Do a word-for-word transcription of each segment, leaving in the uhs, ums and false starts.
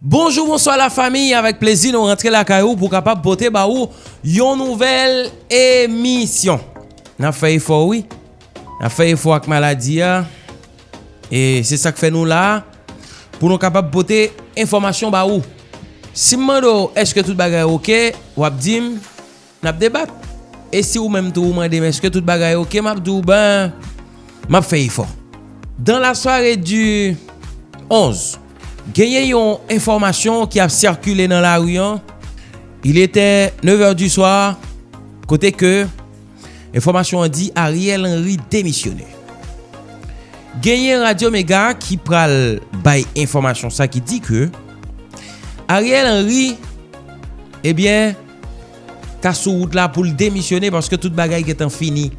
Bonjou, bonswa lafanmi, avèk plezi nou rantre lakay ou pou kapab pote ba ou yon nouvèl emisyon. N ap fè efò wi. N ap fè efò ak maladi a. E se sa k fè nou la a, pou nou kapab pote enfòmasyon ba ou. Si m mande w èske tout bagay oke, w ap di m n ap debat. E si ou menm tou ou mande m èske tout bagay oke, m ap di w ben, m ap fè efò. Dans la soirée du onze, genyen yon enfòmasyon ki ap sikile nan lari an. Il était neuf heures du soir, kote ke enfòmasyon an di Ariel Henry demisyone. Genyen Radyo Mega ki pral bay enfòmasyon sa ki di ke Ariel Henry, ebyen, ta sou wout la pou l demisyone paske tout bagay gentan fini.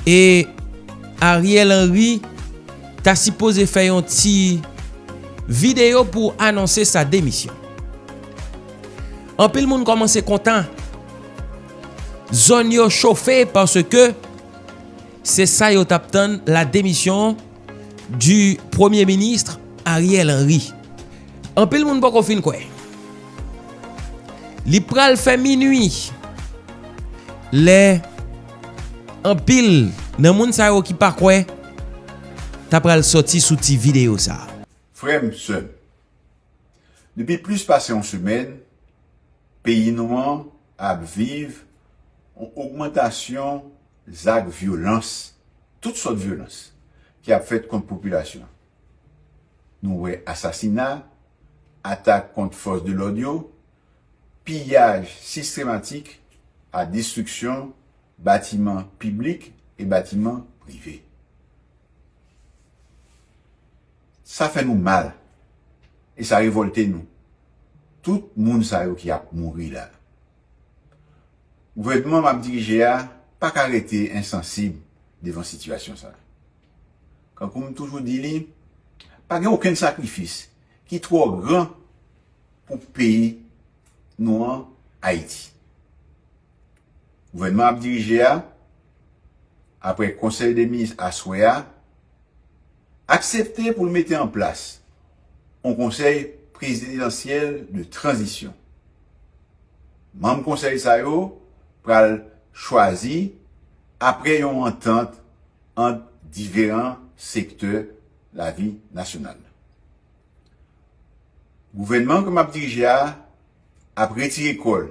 E Ariel Henry ta sipoze fè yon ti videyo pou anonse sa demisyon. Anpil moun kòmanse kontan. Zòn yo chofe paske se sa yo t ap tann, la démission du Premier ministre Ariel Henry. Anpil moun poko fin kwè. Li pral fè minui lè anpil nan moun sa yo ki pa kwè ta pral sòti sou ti videyo sa a. Frè m, sè m, depi plis pase yon semèn, peyi nou an ap viv yon ogmantasyon zak vyolans, tout sòt vyolans, ki ap fèt kont popilasyon an. Nou wè asasina, atak kont fòs de lòd yo, piyaj sistematik ak destriksyon batiman piblik e batiman prive. Sa fè nou mal e sa revòlte nou. Tout moun sa yo ki ap mouri la. Gouvènman m ap dirije a pa ka rete ensansib devan sitiyasyon sa a. Kankou m toujou di li, pa gen okenn sakrifis ki twò gran pou peyi nou an, Ayiti. Gouvènman ap dirije a, apre konsèy de minis aswè a, aksepte pou l mete an plas yon konsèy prezidansyèl de tranzisyon. Manm konsèy sa yo pral chwazi apre yon antant ant diferan sektè lavi nasyonal la. Gouvènman ke m ap dirije a ap retire kò l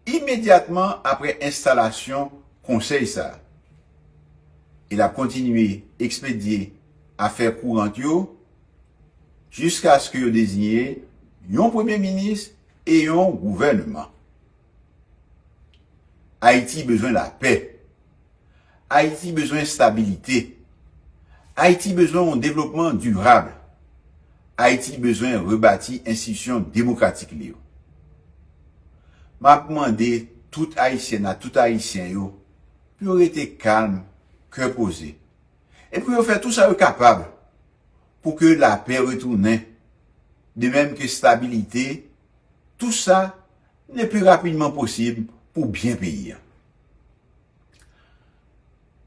imedyatman apre enstalasyon konsèy sa a. E l ap kontinye ekspedye afè kourant yo jiskaske yo deziye yon premye minis e yon gouvènman. Ayiti bezwen lapè. Ayiti bezwen estabilite. Ayiti bezwen yon devlopman dirab. Ayiti bezwen rebati enstitisyon demokratik li yo. M ap mande tout Ayisyèn ak tout Ayisyen yo pou yo rete kalm, kè poze, e pou yo fè tou sa yo kapab pou ke lapè retounen, de menm ke estabilite, tou sa le pli rapidman posib pou byen peyi a.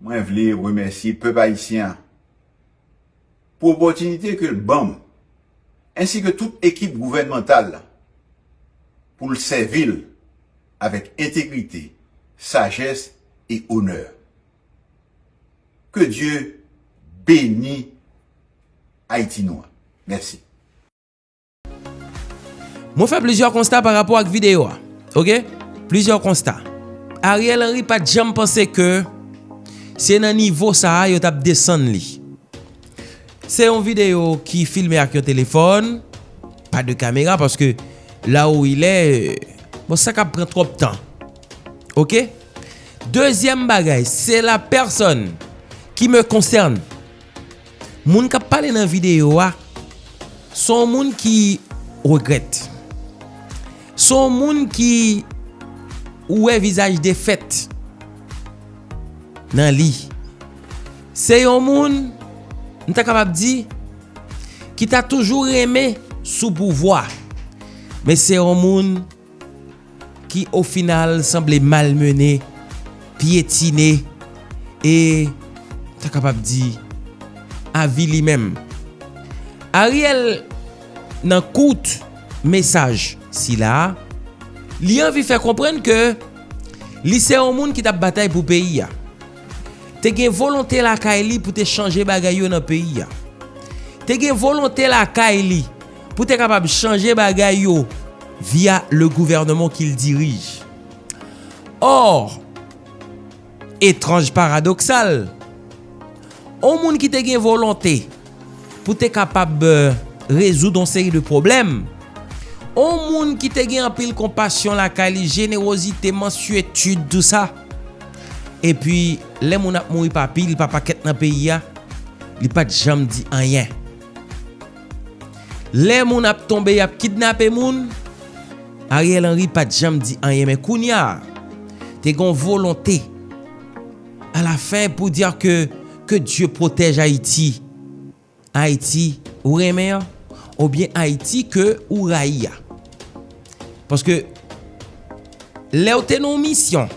Mwen vle remèsye pèp ayisyen an pou opòtinite ke l ban m, ensi ke tout ekip gouvènmantal la, pou l sèvi l avèk entegrite, sajès e onè. Ke Dye beni Ayiti nou an. Mèsi. Mwen fè plizyè konsta pa rapò ak videyo a. Oke? Plizyè konsta. Ariel Henry pa t janm panse ke se nan nivo sa a yo t ap desann li. Se yon videyo ki filme ak yon telefòn, pa de kamera, paske la où il est, bon, sa ka pran twòp tan. Oke? Dezyèm bagay, c'est la personne qui me concerne. Moun k ap pale nan videyo a, se yon moun ki regrèt. Se yon moun ki ou wè vizaj defèt nan li. Se yon moun, m ta kapab di, ki ta toujou renmen sou pouvwa. Men se yon moun ki, o final, sanble malmennen, pyetinen e, ta kapab di, avili menm. Ariel nan kout mesaj sila a, li anvi fè konprann ke li se yon moun ki t ap batay pou peyi a. Te gen volonte lakay li pou te chanje bagay yo nan peyi a. Te gen volonte lakay li pou te kapab chanje bagay yo via le gouvernement qu'il dirige. Or, etranj paradoksal, yon moun ki te gen volonte pou te kapab, euh, rezoud yon seri de pwoblèm, yon moun ki te gen anpil konpasyon lakay li, jenerozite, mansyetid, tou sa. Epi, lè moun ap mouri pa pil, pa pakèt nan peyi a, li pa t janm di anyen. Lè moun ap tonbe, y ap kidnape moun, Ariel Henry pa t janm di anyen. Men kounye a, te gen yon volonte alafen pou di ke, que Dieu protège Haïti. Ayiti ou renmen an, oubyen Ayiti ke ou rayi a. Paske lè w te nan yon misyon,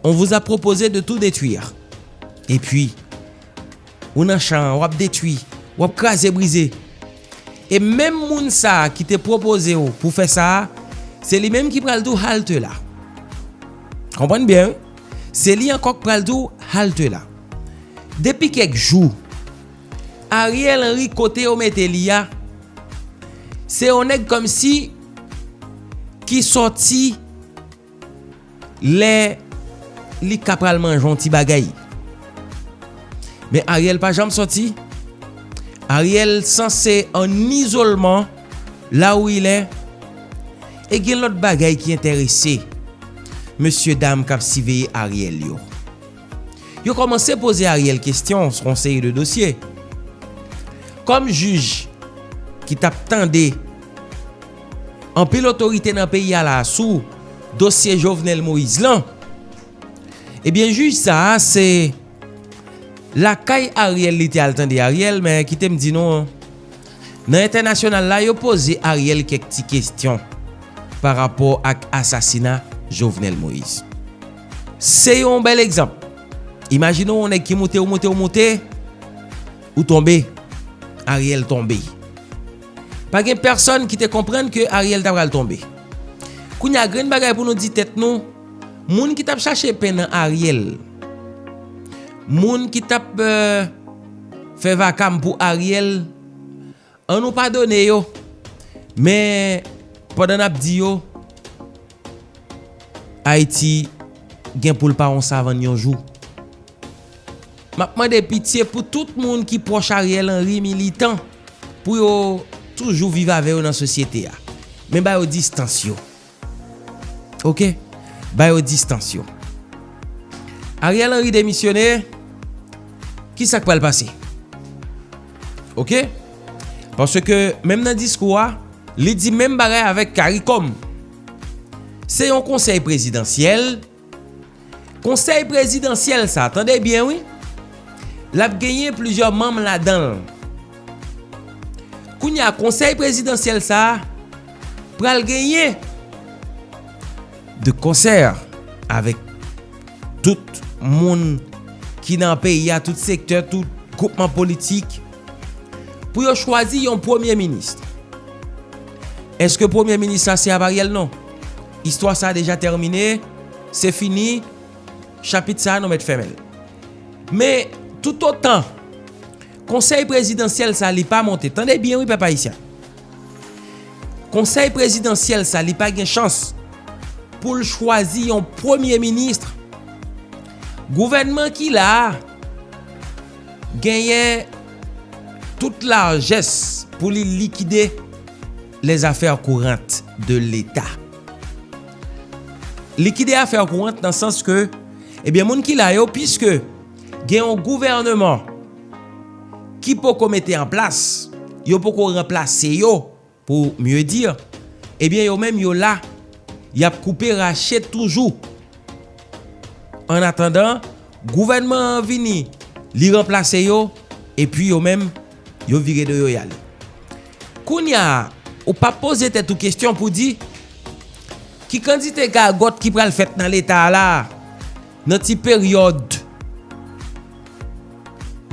on vous a proposé de tout détruire. Epi, ou nan chan an, w ap detwi, w ap kraze brize. E menm moun sa a ki te pwopoze w pou fè sa a, se li menm ki pral di w halte là. Konprann byen, wi. Se li ankò k pral di w halte là. Depi kèk jou, Ariel Henry kote yo mete li a, se yon nèg kòmsi ki sòti lè li ka pral manje yon ti bagay. Men Ariel pa janm sòti. Ariel sanse an izolman la où il est. E gen lòt bagay ki enterese mesye dam k ap siveye Ariel yo. Yo kòmanse poze Ariel kesyon sou yon seri de dosye. Kòm jij ki t ap tande anpil otorite nan peyi a la sou dosye Jovenel Moïse lan, ebyen, jij sa a, se lakay Ariel li te al tande Ariel, men kite m di nou, nan entènasyonal la, yo poze Ariel kèk ti kesyon pa rapò ak asasina Jovenel Moïse. Se yon bèl egzanp. Imajine w yon nèg ki moute, ou moute, ou moute, ou tonbe. Ariel tonbe. Pa gen pèsonn ki te konprann ke Ariel ta pral tonbe. Kounye a, grenn bagay pou nou di tèt nou, moun ki t ap chache pen nan Ariel, moun ki t ap, euh, fè vakam pou Ariel, ann nou padone yo. Men, pandan n ap di yo, Ayiti gen pou l pa yon savann yon jou. M ap mande pitye pou tout moun ki pwòch Ariel Henry, militan, pou yo toujou viv avè yo nan sosyete a. Men ba yo distans yo. Oke? Ba yo distans yo. Ariel Henry demisyone, ki sa k pral pase? Oke? Paske menm nan diskou a, li di menm bagay avèk CARICOM. Se yon konsèy prezidansyèl. Konsèy prezidansyèl sa, tande byen wi, l ap genyen plizyè manm ladan l. Kounye a, konsèy prezidansyèl sa pral genyen de konsè avèk tout moun ki nan peyi a, tout sektè, tout gwoupman politik, pou yo chwazi yon premye minis. Èske premye minis la se ap Ariel? Non. Istwa sa a deja tèmine, se fini, chapit sa a nou mèt fèmen l. Men, toutotan konsèy prezidansyèl sa a li pa monte, tande byen wi, pèp ayisyen. Konsèy prezidansyèl sa a li pa gen chans pou l chwazi yon premye minis. Gouvènman ki la a genyen tout lajès pou li likide les affaires courantes de l'État. Likide afè kourant nan sans ke, ebyen, moun ki la yo, piske gen yon gouvèneman ki poko mete an plas, yo poko ranplase yo, pour mieux dire, ebyen, yo menm yo la, y ap koupe rache toujou. An atandan, gouvènman an vini, li ranplase yo, epi yo menm, yo vire do yo y ale. Kounye a, ou p ap poze tèt ou kesyon pou di, ki kantite gagòt ki pral fèt nan Leta a la, nan ti peryòd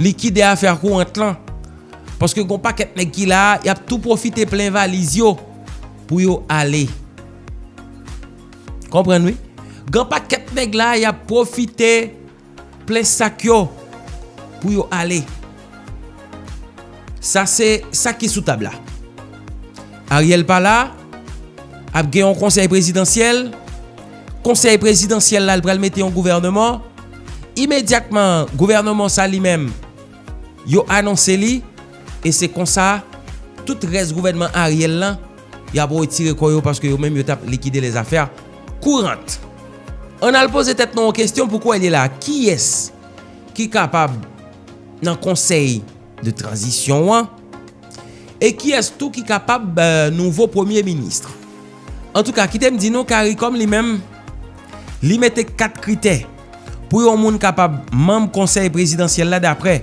likide afè kourant lan, Paske gon pakèt nèg ki la, y ap tou pwofite plen valiz yo pou yo ale. Konprann wi? Gon pakèt nèg la, y ap pwofite plen sak yo pou yo ale. Sa se sa ki sou tab la. Ariel pa la, ap gen yon konsèy prezidansyèl. Konsèy prezidansyèl la, l pral mete yon gouvènman. Imedyatman, gouvènman sa li menm, yo anonse li, e se konsa, tout rès gouvènman Ariel lan, y ap retire kò yo paske yo menm yo t ap likide lèzafè kourant. Ann al poze tèt nou yon kesyon pou kwè li la, kiyès ki kapab nan konsèy de tranzisyon an? E kiyès tou ki kapab, euh, nouvo premye minis? Antouka, kite m di nou, CARICOM li menm, li mete kat kritè pou yon moun kapab manm konsèy prezidansyèl la, daprè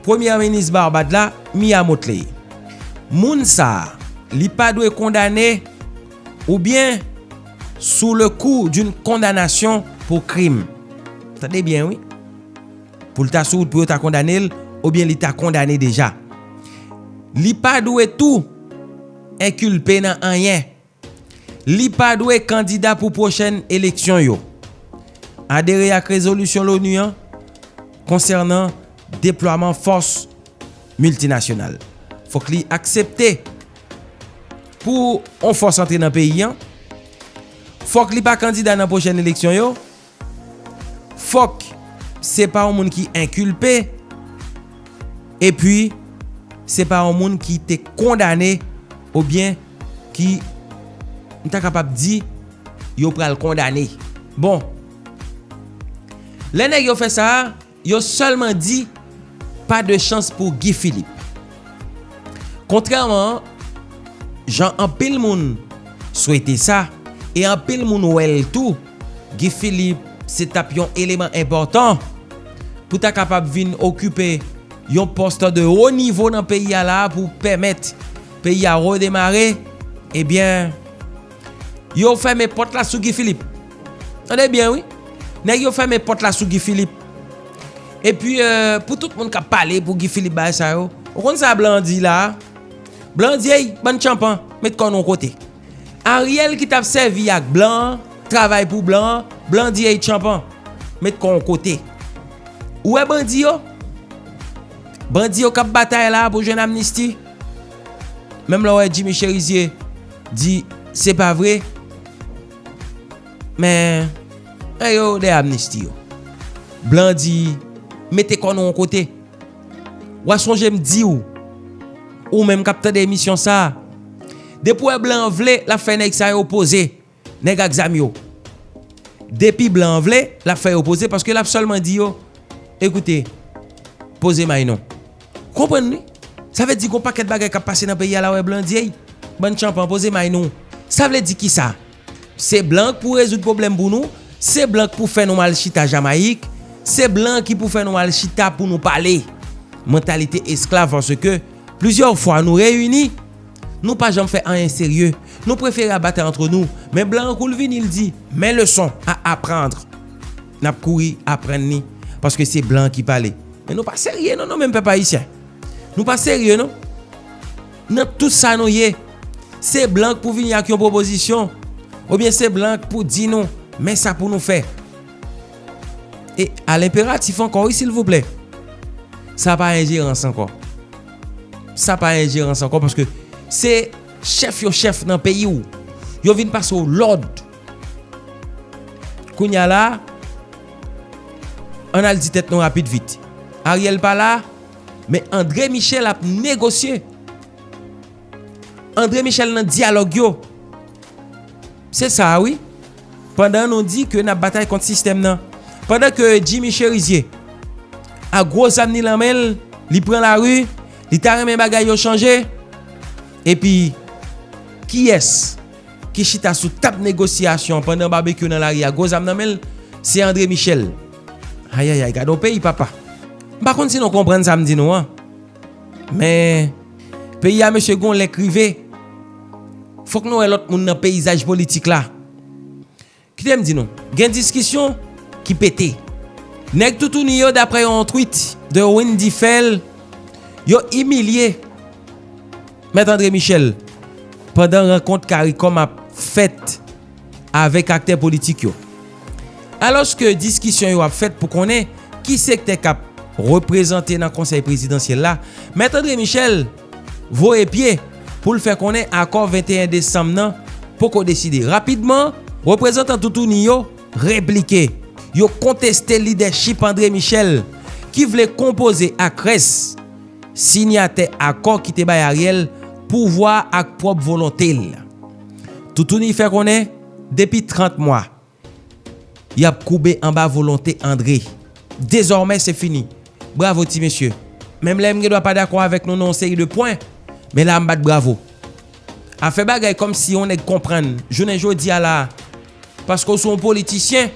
premye minis Barbad la, Mia Mottley. Moun sa a, li pa dwe kondane oubyen sou le kou d'une condamnation pour crime. Tande byen, wi. Pou l ta sou wout pou yo ta kondane l, oubyen li ta kondane deja. Li pa dwe tou enkilpe nan anyen. Li pa dwe kandida pou pwochèn eleksyon yo. Adere ak rezolisyon l'ONU an konsènan deplwaman fòs miltinasyonal. Fòk li aksepte pou yon fòs antre nan peyi an. Fòk li pa kandida nan pwochèn eleksyon yo. Fòk se pa yon moun ki enkilpe, epi se pa yon moun ki te kondane oubyen ki, m ta kapab di, yo pral kondane. Bon, lè nèg yo fè sa a, yo sèlman di, pa de chans pou Guy Philippe. Kontrèman, jan anpil moun swete sa, e anpil moun wè l tou, Guy Philippe se t ap yon eleman enpòtan pou ta kapab vin okipe yon pòs de wo nivo nan peyi a la pou pèmèt peyi a redemare, ebyen, yo fèmen pòt la sou Guy Philippe. Tande byen, wi. Nèg yo fèmen pòt la sou Guy Philippe. Epi, euh, pou tout moun k ap pale pou Guy Philippe bagay sa yo, ou konn sa blan an di la a? Blan an di, ey, bann tchanpan, met kò nou yon kote. Ariel ki t ap sèvi ak blan an, travay pou blan an, blan an di, ey, tchanpan, met kò yon kote. Ou wè bandi yo? Bandi yo k ap batay la pou jwenn amnisti. Menm lè w wè Jimmy Chérizier di se pa vre, men, men yo dèyè amnisti yo. Blan di, mete kò nou yon kote. W a sonje m di w, ou menm k ap tande emisyon sa a, depi w wè blan an vle, l ap fè nèg sa yo poze. Nèg ak zam yo. Depi blan an vle, l ap fè yo poze, paske l ap sèlman di yo, ekoute, poze may nou. Konprann wi? Sa vle di gon pakèt bagay k ap pase nan peyi a la, wè blan di, ey, bann tchanpan, poze may nou. Sa vle di kisa? Se blan k pou rezoud pwoblèm pou nou, se blan k pou fè nou al chita Jamayik, se blan ki pou fè nou al chita pou nou pale. Mantalite esklav, paske plizyè fwa nou reyini, nou pa janm fè anyen serye. Nou prefere a batay antre nou. Men blan an kou l vini, l di, men leson a aprann. N ap kouri aprann li, paske se blan ki pale. Men nou pa serye non, nou menm pèp ayisyen. Nou pa serye non. Nan tout sa nou ye, se blan k pou vini ak yon pwopozisyon, oubyen se blan k pou di nou, men sa pou nou fè. E a lenperatif ankò, wi, silvouplè. Sa pa enjerans ankò. Sa pa enjerans ankò, paske se chèf yo chèf nan peyi w. Yo vin pase w lòd. Kounye a la, ann al di tèt nou rapid vit. Ariel pa la, men André Michel ap negosye. André Michel nan dyalòg yo. Se sa a wi. Pandan nou di ke n ap batay kont sistèm nan. Pandan ke Jimmy Chérizier, ak gwo zam ni nan men l, li pran lari, li ta renmen bagay yo chanje. Epi, kiyès ki chita sou tab negosyasyon pandan Babekyou nan lari a, gwo zam nan men l, se André Michel. Ayayay, gade yon peyi, papa. M pa konn si nou konprann sa m di nou an. Men, peyi a, mesye, gon lè k rive, fòk nou wè lòt moun nan peyizaj politik la. Kite m di nou, gen diskisyon ki pete. Nèg toutouni yo, daprè yon tweet de Wendy Phel, yo imilye Mèt André Michel, pandan rankont CARICOM ap fèt avèk aktè politik yo. Alòske diskisyon yo ap fèt pou konnen ki sektè k ap reprezante nan konsèy prezidansyèl la, Mèt André Michel voye pye pou l fè konnen akò venteyen desanm nan poko deside. Rapidman, reprezantan Toutouni yo replike. Yo konteste lidèchip André Michel, ki vle konpoze ak rès sinyatè akò ki te bay Ariel pouvwa ak pwòp volonte l. Toutouni fè konnen, depi trant mwa, y ap koube anba volonte André. Dezòmè, se fini. Bravo, ti mesye. Menm lè m gen dwa pa dakò avèk nou nan yon seri de pwen, men la, m bat bravo. A fè bagay kòmsi yon nèg konprann, jounen jodi a la, paske w se yon politisyen,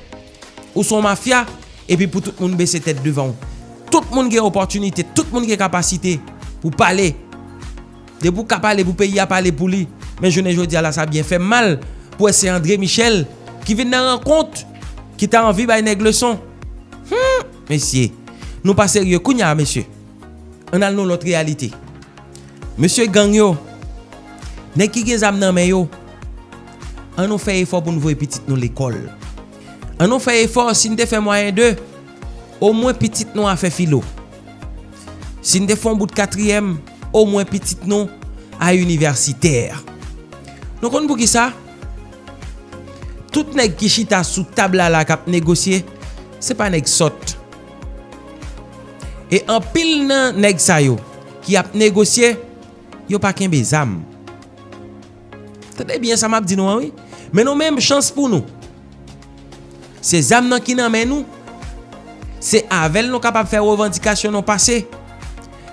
ou se yon mafya, epi pou tout moun bese tèt devan w. Tout moun gen opòtinite, tout moun gen kapasite pou pale. Depi w ka pale pou peyi a, pale pou li. Men jounen jodi a la, sa byen fè m mal pou wè se André Michel ki vin nan rankont, ki ta anvi bay nèg leson. Hmm, mesye, nou pa serye kounye a, mesye. Ann al nan lòt reyalite. Mesye gang yo, nèg ki gen zam nan men yo, ann nou fè efò pou n voye pitit nou lekòl. Ann nou fè efò, si n te fè mwayen de, omwen pitit nou a fè filo. Si n te fè yon bout katriyèm, omwen pitit nou a inivèsitè. Nou konn poukisa? Tout nèg ki chita sou tab la la k ap negosye, se pa nèg sòt. E anpil nan nèg sa yo ki ap negosye, yo pa kenbe zam. Tande byen sa m ap di nou an, wi. Men nou menm, chans pou nou. Se zam nan ki nan men nou. Se avè l nou kapab fè revandikasyon nou pase.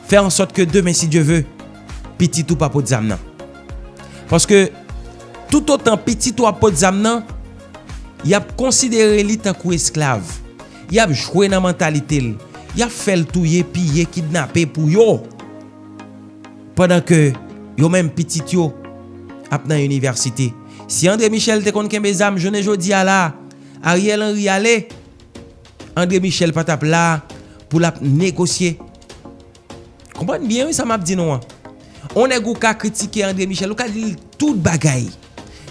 Fè an sòt ke demen, si Dye ve, pitit ou pa pot zam nan. Paske, toutotan pitit ou ap pot zam nan, y ap konsidere li tankou esklav. Y ap jwe nan mantalite l. Y ap fè l touye, piye, kidnape pou yo. Pandan ke yo menm pitit yo ap nan inivèsite. Si André Michel te konn kenbe zam jounen jodi a la, Ariel Henry ale, André Michel pa t ap la pou l ap negosye. Konprann byen, wi, sa m ap di nou an. On nèg ou ka kritike André Michel, ou ka di l tout bagay.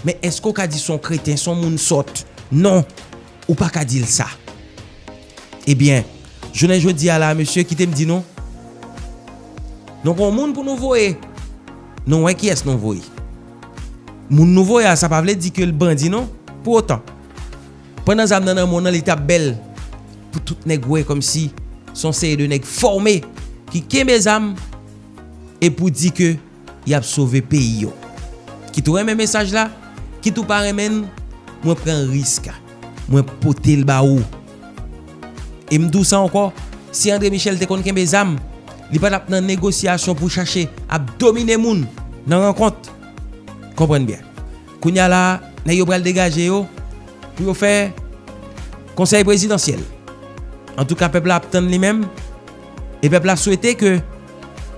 Men èske ou ka di se yon kreten, se yon moun sòt? Non, ou pa ka di l sa. Ebyen, jounen jodi a la, mesye, kite m di nou, nou gon moun pou nou voye. Nou wè kiyès nou voye. Moun nou voye a, sa pa vle di ke l bandi non, pou otan. Pandan zam nan nan men w nan, li t ap bèl pou tout nèg wè kòmsi se yon seri de nèg fòme ki kenbe zam e pou di ke y ap sove peyi yo. Kit ou renmen mesaj la, kit ou pa renmen l, mwen pran risk, mwen pote l ba ou. E m di w sa ankò, si André Michel te konn kenbe zam, li pa t ap nan negosyasyon pou chache ap domine moun nan rankont. Konprann byen. Kounye a la, nèg yo pral degaje yo pou yo fè konsèy prezidansyèl. Antouka, pèp la ap tann li menm, e pèp la swete ke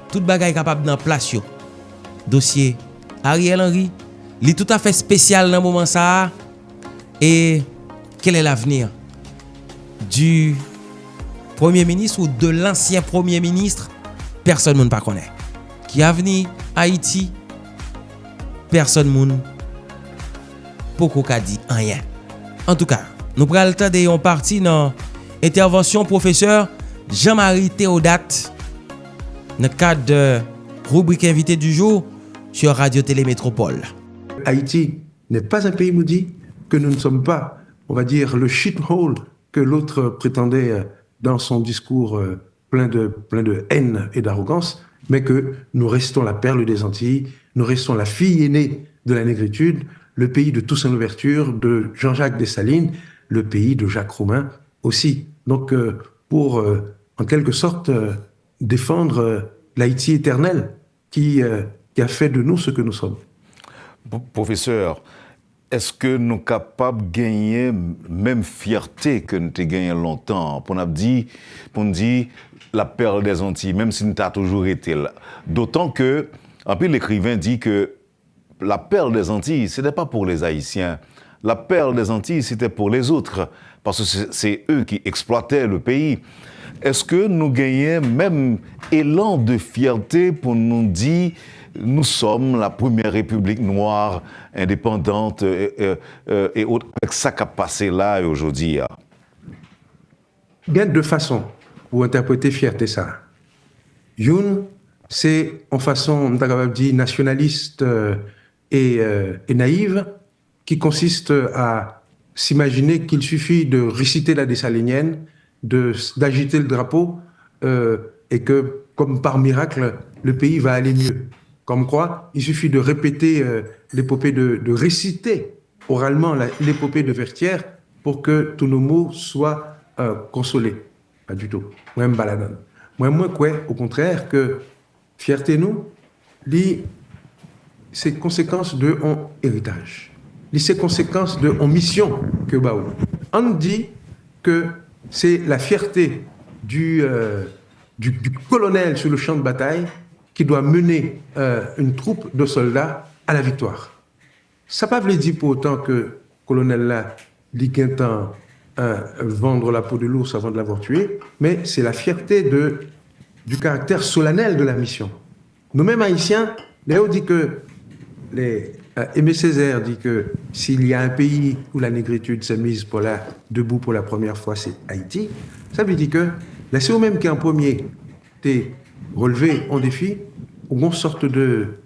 tout bagay kapab nan plas yo. Dosye Ariel Henry, li toutafè espesyal nan moman sa a. Et quel est l'avenir du Premier ministre ou de l'ancien Premier ministre? Pèsonn moun pa konnen. Ki avni Ayiti? Pèsonn moun poko ka di anyen. Antouka, nou pral tande yon pati nan entèvansyon pwofesè Jean-Marie Théodat nan kad ribrik Invité du jour sur Radio Télé Métropole. Haïti n'est pas un pays maudit, que nous ne sommes pas, on va dire, le shithole que l'autre prétendait dans son discours plein de, plein de haine et d'arrogance, mais que nous restons la perle des Antilles, nous restons la fille aînée de la négritude, le pays de Toussaint Louverture, de Jean-Jacques Dessalines, le pays de Jacques Roumain aussi. Donc, pour, en quelque sorte, défendre l'Haïti éternel qui, qui a fait de nous ce que nous sommes. Pwofesè, èske nou kapab genyen menm fyète ke n te genyen lontan an, pou n ap di, pou n di la perle des Antilles, menm si n ta toujou rete l? Dotan ke anpil ekriven di ke la perle des Antilles, ce n'est pas pour les Haïtiens. La perle des Antilles, c'était pour les autres, parce que c'est eux qui exploitaient le pays. Èske nou genyen menm elan de fyète pou nou di Nous sommes la première république noire indépendante, euh, euh, euh, et autres, avec sa k ap pase la yo jodi a. Gen de fason pou entèprete fyète sa. Youn, se yon fason, m ta kapab di, nasyonalis e, e nayiv, ki konsiste à s'imaginer qu'il suffit de réciter la Dessalinienne, de, d'agiter le drapeau, euh, et que, comme par miracle, le pays va aller mieux. Comme quoi, il suffit de répéter euh, l'épopée, de, de réciter oralement la, l'épopée de Vertières pour que tous nos maux soient euh, consolés. Pas du tout. Mwen, m pa ladan. Mwen, mwen kwè, au contraire, que fyète nou, li se konsekans de yon eritaj. Li se konsekans de yon misyon ke yo ba ou. Ann di ke se la fierté du, euh, du, du colonel sur le champ de bataille qui doit mener euh, une troupe de soldats à la victoire. Sa pa vle di pou otan ke kolonèl la, li gentan euh, vendre la peau de l'ours avant de l'avoir tué, mais c'est la fierté de, du caractère solennel de la mission. Nou menm Ayisyen, lè yo di ke, lè, euh, Aimé Césaire di ke s'il y a un pays où la négritude s'est mise pour la, debout pour la première fois, c'est Haïti, sa vle di ke lè se ou menm ki an premye te relve yon defi, ou gen yon sòt de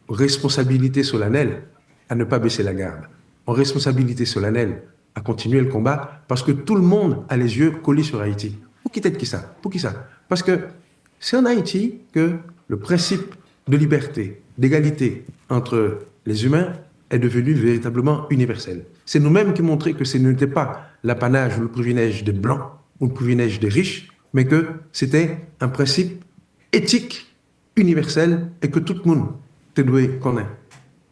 responsabilité solennelle à ne pas baisser la garde, en responsabilité solennelle à continuer le combat parce que tout le monde a les yeux collés sur Haïti. Pou ki tèt ki sa? Pou ki sa? Parce que c'est en Haïti que le principe de liberté, d'égalité entre les humains est devenu véritablement universel. C'est nous-mêmes qui montrons que ce n'était pas l'apanage ou le privilège des blancs ou le privilège des riches, mais que c'était un principe éthique universel et que tout le monde te doit connaître.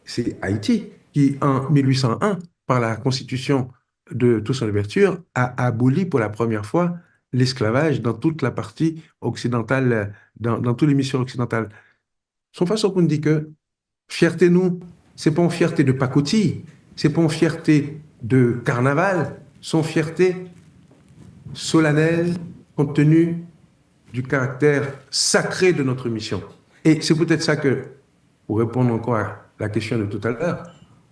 C'est Haïti qui, en mille huit cent un, par la constitution de Toussaint Louverture, a aboli pour la première fois l'esclavage dans toute la partie occidentale, dans, dans tout l'hémisphère occidental. Son façon pour nous dire que fierté nous, c'est pas une fierté de pacotille, c'est pas une fierté de carnaval, c'est une fierté solennelle compte tenu du caractère sacré de notre mission. Et c'est peut-être ça que, pour répondre encore à la question de tout à l'heure,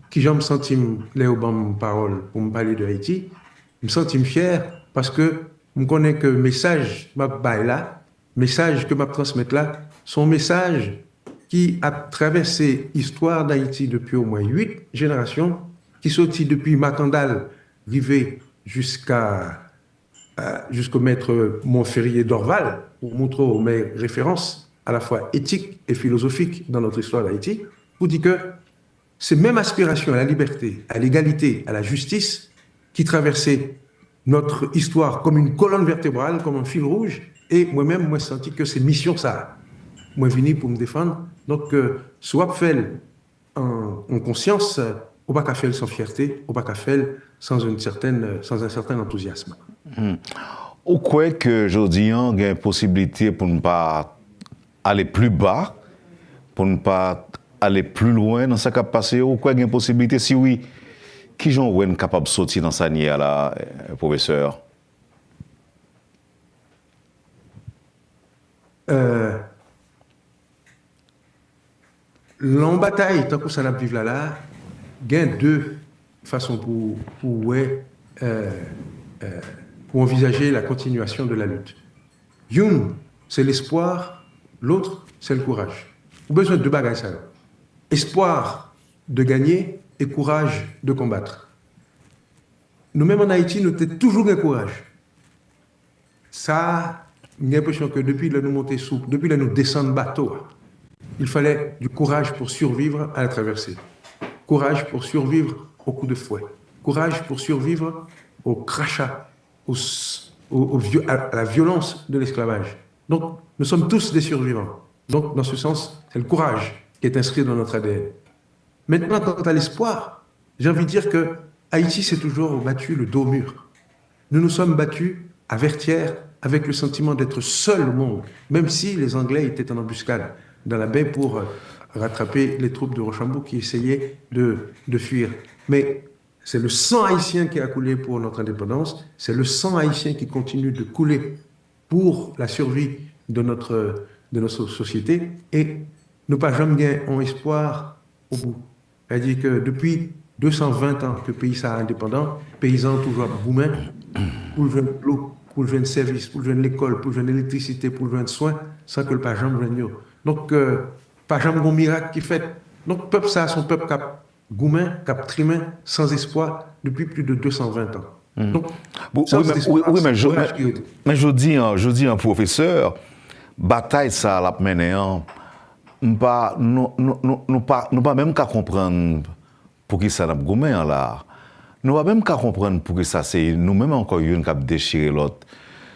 kijan m santi m lè yo ban m pawòl pou m pale de Ayiti, m santi m fyè paske m konnen ke mesaj m ap bay la, mesaj ke m ap transmèt la, se yon mesaj ki ap travèse istwa Dayiti depi omwen uit jenerasyon, ki soti depi Makandal rive jiska euh, jusqu'au maître Montferrier Dorval, pour montrer mes références à la fois éthiques et philosophiques dans notre histoire d'Haïti, pour dire que ces mêmes aspirations à la liberté, à l'égalité, à la justice, qui traversaient notre histoire comme une colonne vertébrale, comme un fil rouge, et moi-même, moi, senti que c'est mission ça. Moi, venu pour me défendre. Donc, euh, soit fait an, an konsyans, ou pa ka fè l san fyète, ou pa ka fè l sans une certaine, sans un certain enthousiasme. Ou kwè ke jodi an gen posiblite pou n pa ale pli ba, pou n pa ale pli lwen nan sa k ap pase yo? Ou kwè gen posiblite? Si wi, kijan w wè n kapab soti nan sa n ye a la, pwofesè? Lè yon batay tankou sa n ap viv la la, gen de fason pou, pou wè, euh, euh, pou anvizaje la continuation de la lutte. Youn, c'est l'espoir, l'autre, c'est le courage. Ou bezwen de bagay sa yo. Espoir de gagner et courage de combattre. Nou menm an Ayiti, nou te toujou gen kouraj. Sa, m gen enpresyon ke depi lè nou monte sou, depi lè nou desann bato a, il fallait du courage pour survivre à la traversée. Courage pour survivre au coup de fouet. Courage pour survivre au crachat, au, au, au, à la violence de l'esclavage. Donc, nous sommes tous des survivants. Donc, dans ce sens, c'est le courage qui est inscrit dans notre A D N. Maintenant, quant à l'espoir, j'ai envie de dire que Haïti s'est toujours battu le dos au mur. Nous nous sommes battus à Vertières avec le sentiment d'être seuls au monde, même si les Anglais étaient en embuscade dans la baie pour euh, rattraper les troupes de Rochambeau qui essayaient de, de fuir. Mais c'est le sang haïtien qui a coulé pour notre indépendance, c'est le sang haïtien qui continue de couler pour la survie de notre, de notre société. Et nou pa janm gen yon espwa o bout. Sètadi ke depi de san ven tan ke peyi sa a endepandan, peyizan an toujou ap goumen pou l jwenn dlo, pou l jwenn sèvis, pou l jwenn lekòl, pou l jwenn elektrisite, pou l jwenn swen, san ke l pa janm jwenn yo. Donk, euh, pa janm gon mirak ki fèt. Donk, pèp sa a se yon pèp k ap goumen, k ap trimen, san espwa, depi plis de de san ven tan. Donk, Wi, men jodi an, jodi an, pwofesè, batay sa a l ap mennen an, m pa, nou, nou, nou, nou pa, nou pa menm ka konprann poukisa n ap goumen an la a. Nou pa menm ka konprann poukisa se nou menm ankò youn k ap dechire lòt.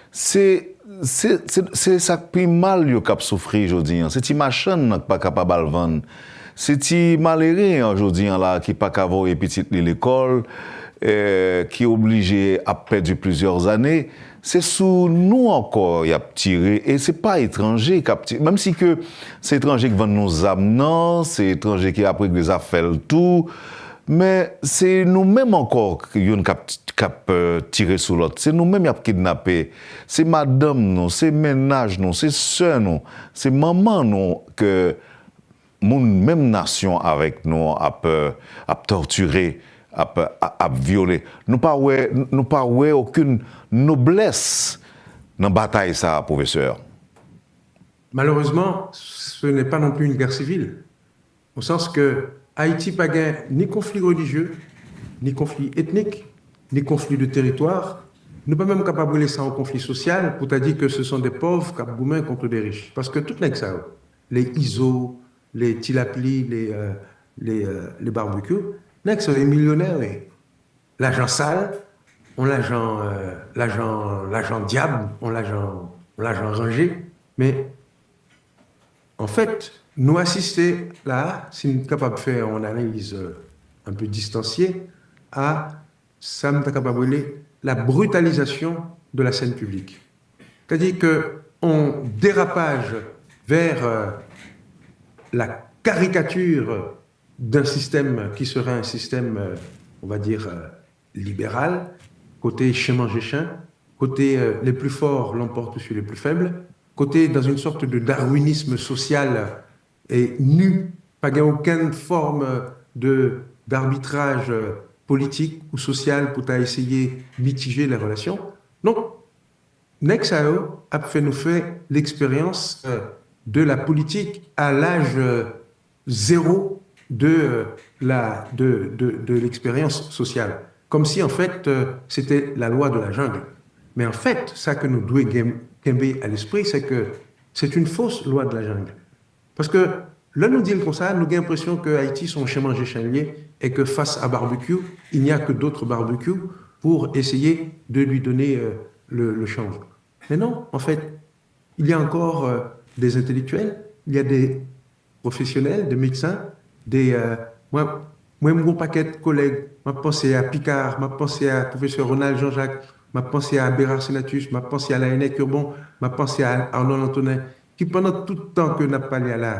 Se, se, se, se sa k pi mal yo k ap soufri jodi an. Se ti machann nan k pa kapab al vann. Se ti malere an jodi an la a ki pa ka voye pitit li lekòl, eh, ki oblije ap pèdi plizyè zane. Se sou nou ankò y ap tire, e se pa etranje k ap tire. Menm si ke se etranje k vann nou zam nan, se etranje ki ap regle zafè l tou, men se nou menm ankò youn k ap, k ap, euh, tire sou lòt. Se nou menm y ap kidnape. Se madanm nou, se mennaj nou, se sè nou, se manman nou ke moun menm nasyon avèk nou ap, euh, ap tòtire, ap, ap vyole. Nou pa wè, nou pa wè okenn noblès nan batay sa a, pwofesè. Malheureusement, ce n'est pas non plus une guerre civile, au sens que Ayiti pa gen ni konfli relijye, ni konfli etnik, ni konfli de teritwa. Nou pa menm kapab rele sa yon konfli sosyal pou ta di ke ce sont des pauvres k ap goumen contre des riches. Paske tout nèg sa yo, les Izo, les Ti Lapli, les, euh, les, euh, les Barbecue, nèg sa yo milyonè, wi. Lajan sal, yon lajan, euh, lajan, lajan dyab, yon lajan, yon lajan ranje. Men, anfèt, nou asiste la, si n kapab fè yon analiz, euh, un peu distanciée, a sa m ta kapab rele la brutalisation de la scène publique. C'est-à-dire que on dérapage vers, euh, la caricature d'un système qui serait un système, euh, on va dire, euh, libéral, kote chen manje chen, kote, euh, les plus forts l'emportent sur les plus faibles, kote dans une sorte de darwinisme social et nu, pa gen okenn fòm de, d'arbitraj, euh, politik ou sosyal pou ta eseye mitije les relations. Donk, nèg sa yo ap fè nou fè l'expérience, euh, de la politique à l'âge, euh, zéro de, euh, la, de, de, de l'expérience sociale. Comme si, en fait, euh, c'était la loi de la jungle. Mais en fait, sa ke nou dwe gen, kenbe à l'esprit, c'est que c'est une fausse loi de la jungle. Paske lè nou di l konsa, nou gen enpresyon ke Ayiti se yon chen manje chen l ye, et que face à Barbecue, il n'y a que d'autres Barbecue pour essayer de lui donner, euh, le, le change. Mais non, en fait, il y a encore, euh, des intellectuels, il y a des professionnels, des médecins, des, euh, mwen, mwen, m gon pakèt kolèg, m ap panse a Picard, m ap panse a pwofesè Ronald Jean-Jacques, m ap panse a Bérard Senatus, m ap panse a Laennec Hurbon, m ap panse a Arnold Antonin, ki pandan tout tan ke n ap pale a la,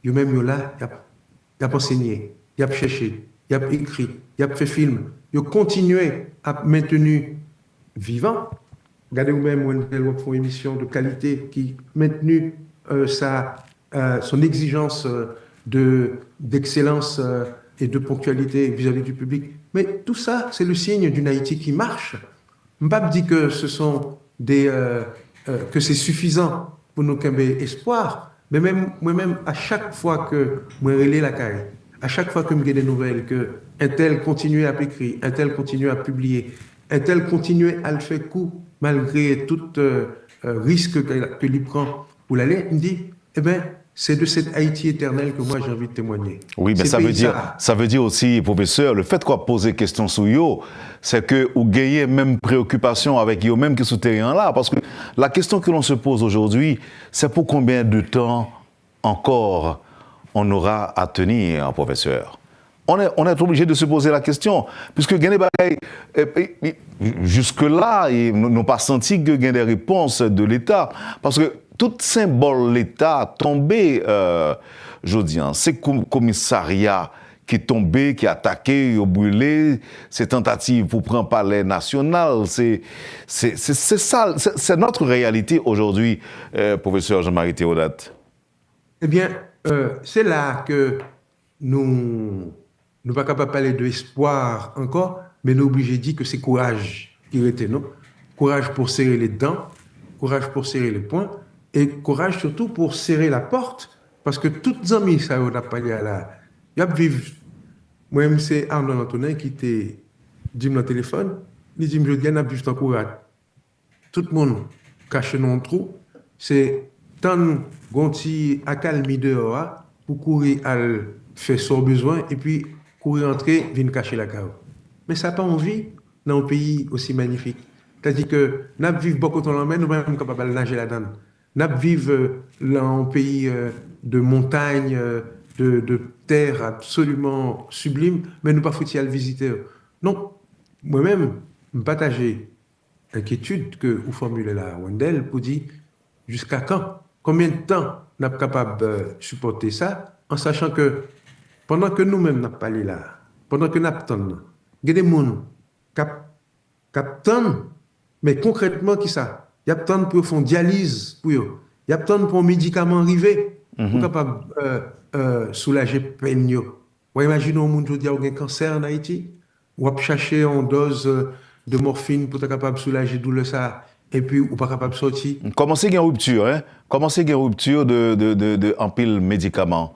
yo menm yo la, y ap, y ap ansenye, y ap chèche, y ap ekri, y ap fè fim, yo kontinye ap mentni vivan. Gade ou menm, Wendell, w ap fè yon emisyon de kalite ki mentni, euh, sa, euh, son exijans, euh, de, d'excellence, euh, et de ponctualité vis-à-vis du public. Mais tout ça, c'est le signe d'une Haïti qui marche. M p ap di ke ce sont des, euh, euh, que c'est suffisant pou nou kenbe espwa, men menm, mwen menm, a chak fwa ke mwen rele lakay, a chak fwa ke m gen de nouvèl ke entèl kontinye ap ekri, entèl kontinye ap pibliye, entèl kontinye al fè kou malgre tout, euh, euh, risk ke, ke li pran pou l ale, m di, eh ben, c'est de cette Haïti éternelle que moi j'ai envie de témoigner. Wi, men sa vle di, sa vle di osi, pwofesè, le fait qu'on pose question sou yo, c'est que ou genyen menm preokipasyon avèk yo menm ki sou teren an la. Parce que la question que l'on se pose aujourd'hui, c'est pour combien de temps encore on aura à tenir, professeur? On est, on est obligé de se poser la question, puisque gen de bagay, eh, eh, eh, jusque-là, eh, nou, nou pa santi ke gen de repons de Leta. Paske tout senbòl Leta tonbe, euh, jodi an. Se komisarya ki tonbe, ki atake, yo brile, se tantativ pou pran palè nasyonal, se, se, se, se sa, c'est, c'est notre réalité aujourd'hui, euh, professeur Jean-Marie Théodat. Ebyen, Euh, se la ke nou, nou pa kapab pale de espwa ankò, men nou oblije di ke se kouraj ki rete nou. Kouraj pour serrer les dents, kouraj pour serrer les poings, e kouraj sitou pour serrer la porte, paske tout zanmi sa yo n ap pale a la, y ap viv. Mwen menm, se Arnold Antonin ki te di m nan telefòn, li di m, "Jodi a, n ap viv tankou rat." Tout moun kache nan yon twou, se tann gon ti akalmi deyò a pou kouri al fè sa w bezwen, epi kouri antre, vin kache lakay ou. Men sa pa yon vi nan yon peyi osi manifik. Sètadi ke n ap viv bò kote yon lanmè, nou pa menm kapab al naje ladan l. N ap viv, euh, nan yon peyi, euh, de montagne, euh, de, de terre absolument sublime, men nou pa fouti al vizite yo. Donk, mwen menm, m pataje enkyetid ke ou fòmile la, Wendell, pou di, jiska kan? Konbyen tan n ap kapab, euh, sipòte sa, an sachan ke pandan ke nou menm n ap pale la, pandan ke n ap tann nan, gen de moun k ap, k ap tann, men konkrètman, ki sa? Y ap tann pou yo fè yon dyaliz pou yo. Y ap tann pou yon medikaman rive pou kapab, euh, euh, soulaje pèn yo. W a imajine yon moun jodi a ou gen kansè ann Ayiti, w ap chache yon dòz, euh, de mòfin pou ta kapab soulaje doulè sa a, epi ou pa kapab sòti. Kòmanse gen ripti, hein? Kòmanse gen ripti de, de, de, de anpil medikaman.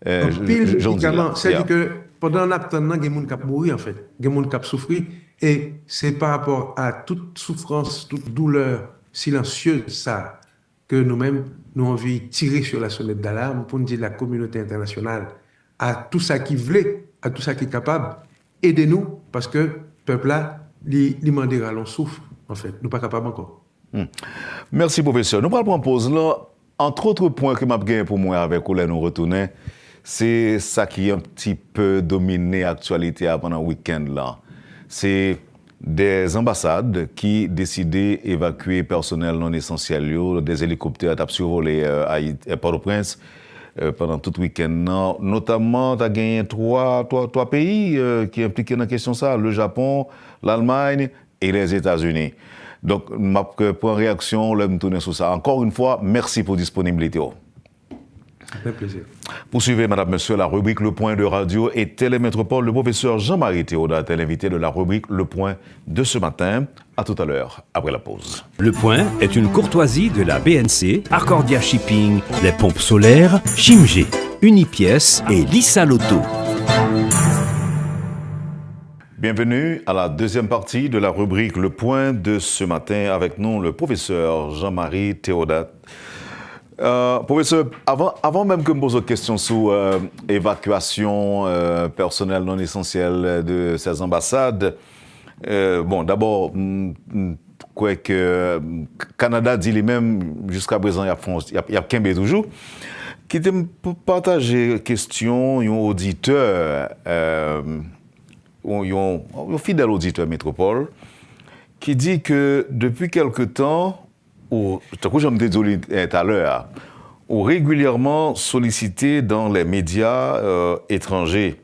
Euh, Anpil j-, j-, jan w di la. Medikaman, sètadi ke pandan n ap tann nan, gen moun k ap mouri, anfèt. Gen moun k ap soufri, e se pa rapò a tout soufrans, tout doulè silansyez sa ke nou menm, nou anvi tire sur la sonnette d'alarme pou n di la communauté internationale, à tout sa ki vle, à tout sa ki kapab, ede nou, paske pèp la, li, li mande rale yon souf, anfèt. Nou pa kapab ankò. Hmm. Mèsi, pwofesè. Nou pral pran poz lan. Antwotre pwen ke m ap genyen pou mwen avèk ou lè nou retounen, se sa ki un petit peu domine aktyalite a pandan wikenn lan. Se des anbasad ki deside evakye pèsonèl non esansyèl yo, des elikoptè t ap sivole, euh, Ayit-, euh, Pòtoprens, euh, pandan tout wikenn nan. Notamman, ta genyen twa, twa, twa peyi, euh, ki enplike nan kesyon sa, le Japon, Lalmay e Lèzetazini. Donk, m ap, euh, pran reyaksyon w lè m tounen sou sa. Encore une fois, mèsi pou disponibilite w. Avec plaisir. Poursuivez, madame, monsieur, la rubrique Le Point de Radio et Télé Métropole. Le professeur Jean-Marie Théodat est l'invité de la rubrique Le Point de ce matin. À tout à l'heure, après la pause. Le Point est une courtoisie de la B N C, Accordia Shipping, les pompes solaires, Chimgé, Unipièces et Lisa Lotto. Bienvenue à la deuxième partie de la rubrique Le Point de ce matin. Avec nous, le professeur Jean-Marie Théodat. Euh, professeur, avant, avant même que me pose une question sur, euh, évacuation, euh, personnel non essentiel de ces ambassades, euh, bon, d'abord, m, m kwè ke, euh, Kanada di li menm, jiska prezan, y ap fè, y ap, y ap kenbe toujou. Kite m p-, pataje kesyon yon oditè, euh, yon, yon, yon fidèl oditè Metropole, ki di ke depi kèlke tan, ou, tankou jan m te di w li, eh, talè a, ou régulièrement sollicité dans les médias, euh, étrangers.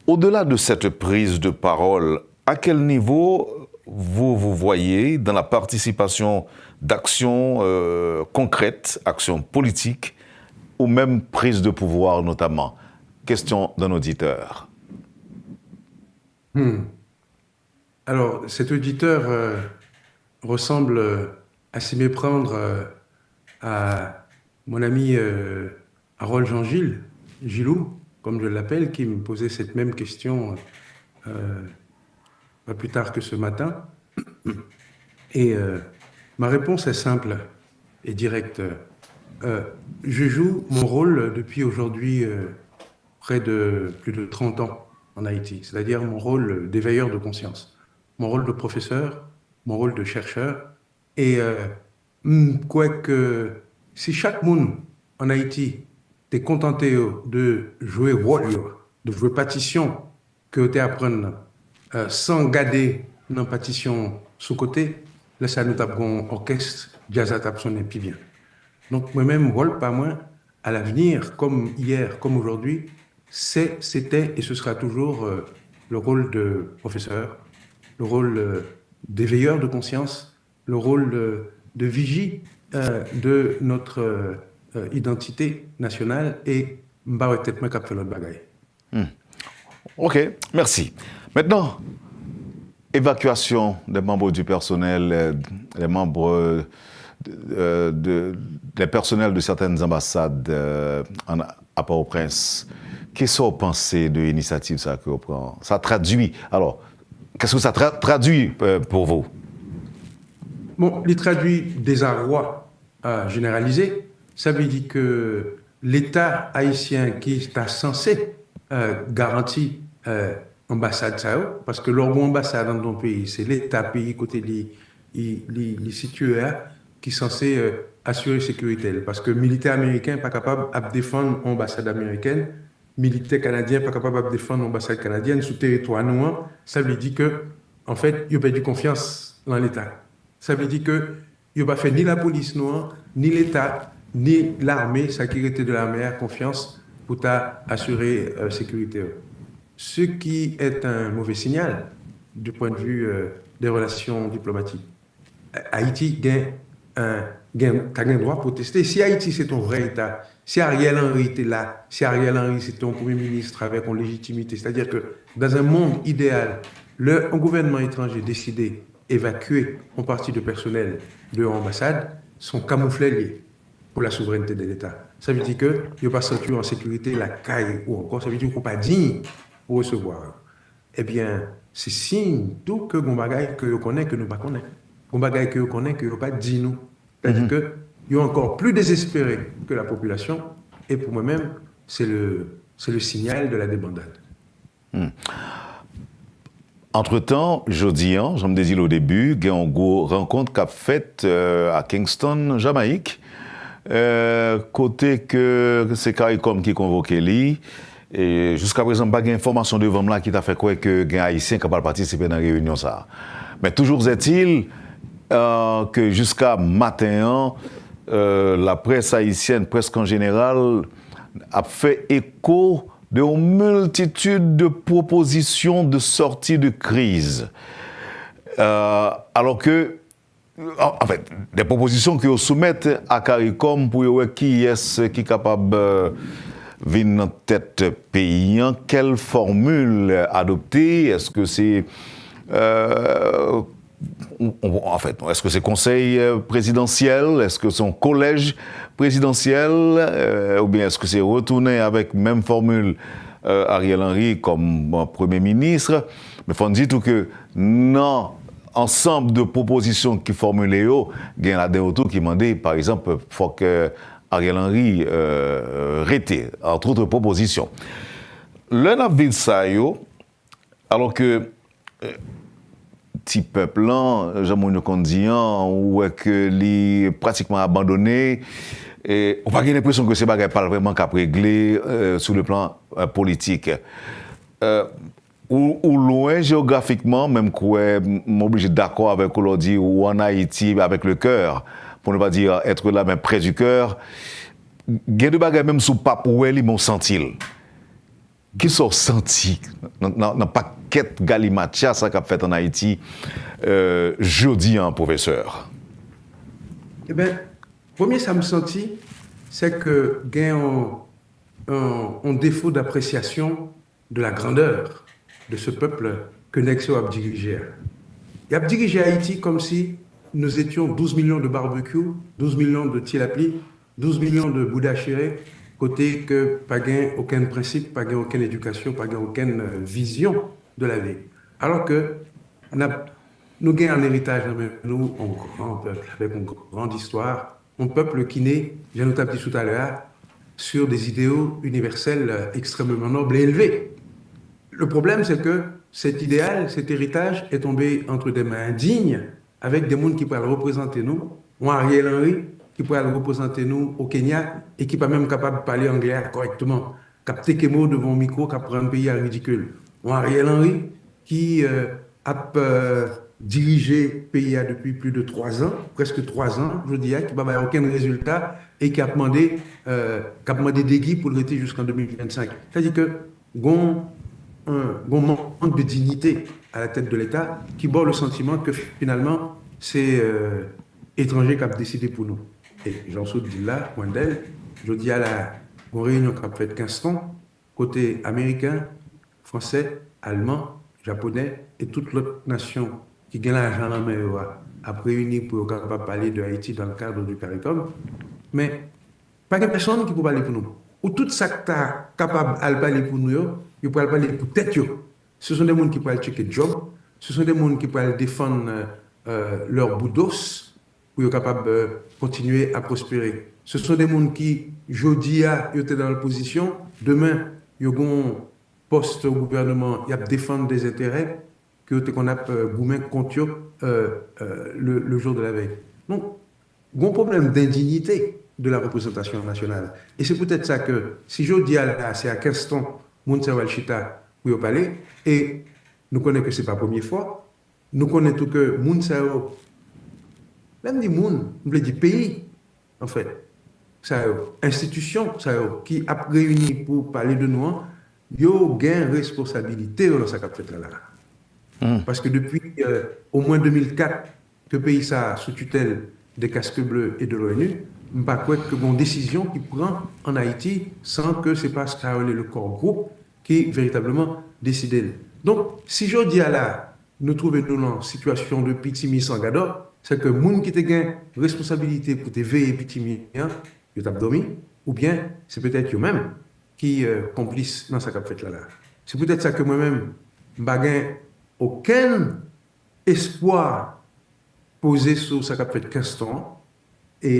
Au-delà de cette prise de parole, à quel niveau vous vous voyez dans la participation d'actions, euh, concrètes, actions politiques, ou même prise de pouvoir notamment? Question d'un auditeur. Hmm. Alors, cet auditeur, euh, ressemble, euh, à s'y méprendre, euh, à mon ami, euh, Harold Jean-Gilles, Gilou, comme je l'appelle, qui me posait cette même question, euh, pas plus tard que ce matin. Et, euh, ma réponse est simple et directe. Euh, je joue mon rôle depuis aujourd'hui, euh, près de plus de trente ans en Haïti, c'est-à-dire mon rôle d'éveilleur de conscience, mon rôle de professeur, mon rôle de chercheur. Et, euh, m kwè ke si chak moun an Ayiti te kontante yo de jwe wòl yo, de jwe patisyon ke yo te aprann nan, euh, san gade nan patisyon sou kote, lè sa nou t ap gen yon òkès, djaz la t ap sonnen pi byen. Donk, mwen menm, wòl pa mwen, à l'avenir, comme hier, comme aujourd'hui, c'est, c'était et ce sera toujours, euh, le rôle de professeur, le rôle, euh, d'éveilleur de conscience, le rôle, euh, de vigie, euh, de notre, euh, euh, identité nationale et m pa wè tèt mwen k ap fè lòt bagay. Ok, merci. Maintenant, évacuation des membres du personnel, euh, des membres euh, de, de, des personnels de certaines ambassades euh, en, à Port-au-Prince. Kisa w panse de inisyativ sa ke w pran? Sa tradui, alors, qu'est-ce que ça tra- traduit euh, pour vous? Bon, li tradui dezarwa jeneralize. Sa vle di ke Leta ayisyen ki ta sanse garanti anbasad sa yo, paske lè w gen yon anbasad anndan yon peyi, se Leta peyi kote li, li, li sitiye a ki sanse asire sekirite l. Paske militè ameriken pa kapab ap defann yon anbasad amerikèn, militè kanadyen pa kapab ap defann yon anbasad kanadyèn sou teritwa nou an. Sa vle di ke, anfèt, yo pèdi konfyans nan Leta. Sa vle di ke yo pa fè ni lapolis nou an, ni Leta, ni lame, sa ki rete de lame a, konfyans pou ta asire sekirite yo. Ce qui est un mauvais signal du point de vue des relations diplomatiques. Ayiti gen gen ta gen dwa pwoteste. Si Ayiti se te yon vrè eta, si Ariel Henry te la, si Ariel Henry se te yon premye minis avèk yon lejitimite, c'est-à-dire que dans un monde idéal, lè yon gouvènman etranje deside evakye yon pati de pèsonèl de yon anbasad, se yon kamouflè l ye pour la souveraineté de l'État. Sa vle di ke yo pa santi yo an sekirite lakay ou ankò, sa vle di ke w pa diy pou resevwa yo. Ebyen, se siy tou ke gon bagay ke yo konnen ke nou pa konnen. Gon bagay ke yo konnen ke yo pa di nou. Sètadi ke yo ankò pli dezespere ke la popilasyon, e pou mwen menm, se le, se le signal de la débandade. Antretan, jodi a, jan m te di l o debi, gen yon gwo rankont k ap fèt a Kingston, Jamayik, kote ke se CARICOM ki konvoke li. E jiska prezan, m pa gen enfòmasyon devan m la ki ta fè kwè ke gen Ayisyen k ap al patisipe nan reyinyon sa a. Men toujours est-il ke jiska maten an, laprès ayisyèn, prèske an jeneral, ap fè eko de yon miltitid de pwopozisyon de sòti de kriz. Alò ke, anfèt, de pwopozisyon ke yo soumèt a CARICOM pou yo wè kiyès ki kapab vin nan tèt peyi an, kèl fòmil adopte, èske se anfèt, èske se konsèy prezidansyèl, èske se yon kolèj prezidansyèl, oubyen èske se retounen avèk menm fòmil Ariel Henry kòm premye minis? Men fò n di tou ke nan ansanm de pwopozisyon ki fòmile yo, gen ladan yo tou ki mande, pa egzanp, fòk Ariel Henry rete, antròt pwopozisyon. Lè n ap viv sa yo, alò ke ti pèp lan, jan moun yo konn di an, ou wè ke li pratikman abandone, ou pa gen lenpresyon ke se bagay pa l vrèman k ap regle sou le plan politik. Ou, ou lwen jewografikman, men m kwè m oblije dakò avèk ou lè w di ou ann Ayiti avec le cœur, pour ne pas dire être là, mais près du cœur. Gen de bagay menm si w p ap wè li, men w santi l. Kisa w santi nan, nan, nan pakèt galimatya sa k ap fèt ann Ayiti jodi a, pwofesè? Eben, premye sa m santi, se ke gen yon, yon, yon defo dapresyasyon de la grandeur de ce peuple ke nèg sa yo ap dirije a. Y ap dirije Ayiti kòmsi nous étions douze millions de barbecues, douze millions de ti lapli, douze millions de bouda chire, kote ke pa gen okenn prensip, pa gen okenn edikasyon, pa gen okenn vizyon de la vi. Alò ke n ap, nou gen an eritaj nan men nou yon gran pèp avèk yon gran istwa, yon pèp ki ne, jan nou t ap di toutalè a, sur des idéaux universels extrêmement nobles et élevés. Le problème, c'est que cet idéal, cet héritage est tombé entre des mains indignes avec des moun ki pral reprezante nou, yon Ariel Henry ki pral reprezante nou o Kenya e ki pa menm kapab pale anglè a kòrèkteman, k ap teke mo devan yon mikwo, k ap rann peyi a ridikil. Yon Ariel Henry ki ap dirije peyi a depi plis de twa zan, prèske twa zan jodi a, ki pa bay okenn rezilta e ki ap mande, k ap mande degi pou l rete jiskan de mil vennsenk. Sètadi ke gon, gon mank de dignité à la tête de l'État ki ba w le sentiment que finalement se etranje k ap deside pou nou. E jan w sot di l la, Wendell, jodi a la, Gon reyinyon k ap fèt Kingston, kote Ameriken, Fransè, Alman, Japonè e tout lòt nasyon ki gen lajan nan men yo a ap reyini pou yo kapab pale de Ayiti dans le cadre du CARICOM. Men, pa gen pèsonn ki pou pale pou nou. Ou tout sa k ta kapab al pale pou nou yo, yo pral pale pou tèt yo. Ce sont des moun ki pral tcheke djòb, ce sont des moun ki pral defann euh, leur boudos, pou yo kapab kontinye a pwospere. Se son de moun ki, jodi a, yo te nan opozisyon, demen, yo gen yon pòs o gouvènman, y ap defann de enterè ke yo te konn ap goumen kont yo le, le jour de la veille. Donk, gen yon pwoblèm dendiyite de la représentation nationale. E se poutèt sa ke, si jodi a la, se a Kingston, moun sa yo al chita pou yo pale, e nou konnen ke se pa premye fwa, nou konnen tou ke moun sa yo, lè m di moun, m vle di peyi, anfèt, sa yo, enstitisyon sa yo ki ap reyini pou pale de nou an, yo gen responsabilite yo nan sa k ap fèt la la. Paske depi omwen de mil kat ke peyi sa a sou titèl de Casques Bleus e de l'ONU, m pa kwè ke gen yon desizyon ki pran ann Ayiti san ke se pa sa yo rele le core group ki veritableman deside l. Donk, si jodi a la, nou twouve nou nan sitiyasyon de pitimi san gadò, se ke moun ki te gen responsabilite pou te veye pitimi an, yo t ap dòmi, oubyen se petèt yo menm ki konplis nan sa k ap fèt la la. Se poutèt sa ke mwen menm, m pa gen okenn espwa poze sou sa k ap fèt Kingston an, e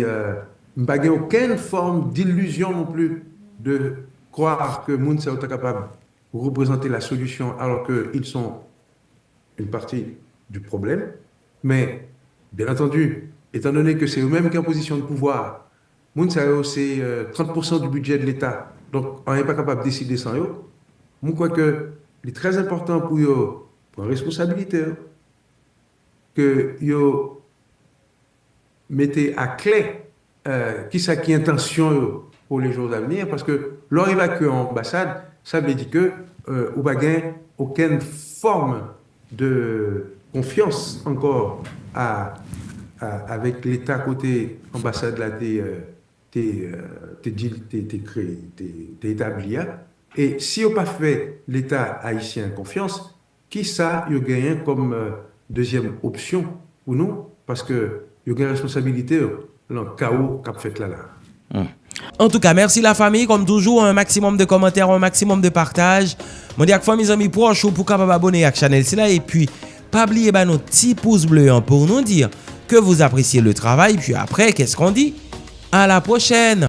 m pa gen okenn fòm dilizyon non pli de kwè ke moun sa yo ta kapab reprezante la solisyon alò ke ils sont une partie du problème. Men, byen antandi, etan done ke se yo menm ki an pozisyon de pouvwa, moun sa yo se trant pousan du budget de l'État. Donk, anyen pa kapab deside san yo. Mwen kwè ke li trè enpòtan pou yo pran responsabilite yo, ke yo mete aklè kisa ki entansyon yo pour les jours à venir, paske lè w evakye yon anbasad, sa vle di ke ou pa gen okenn fòm de konfyans ankò a, a, avèk leta kote anbasad la te, te, te, te, te kreye, te, te etabli a. E si yo pa fè leta ayisyen konfyans, kisa yo genyen kòm dezyèm opsyon pou nou? Paske yo gen responsabilite yo nan kawo k ap fèt la la. Antouka, mèsi lafanmi, kòm toujou, un maximum de kòmantè, un maximum de partaj. Mwen di ak fanmi, zanmi pwòch ou pou kapab abone ak chanèl sila, epi pa bliye ba nou ti pous ble an pou nou di ke vous appréciez le travail, puis après, qu'est-ce qu'on dit? À la prochaine!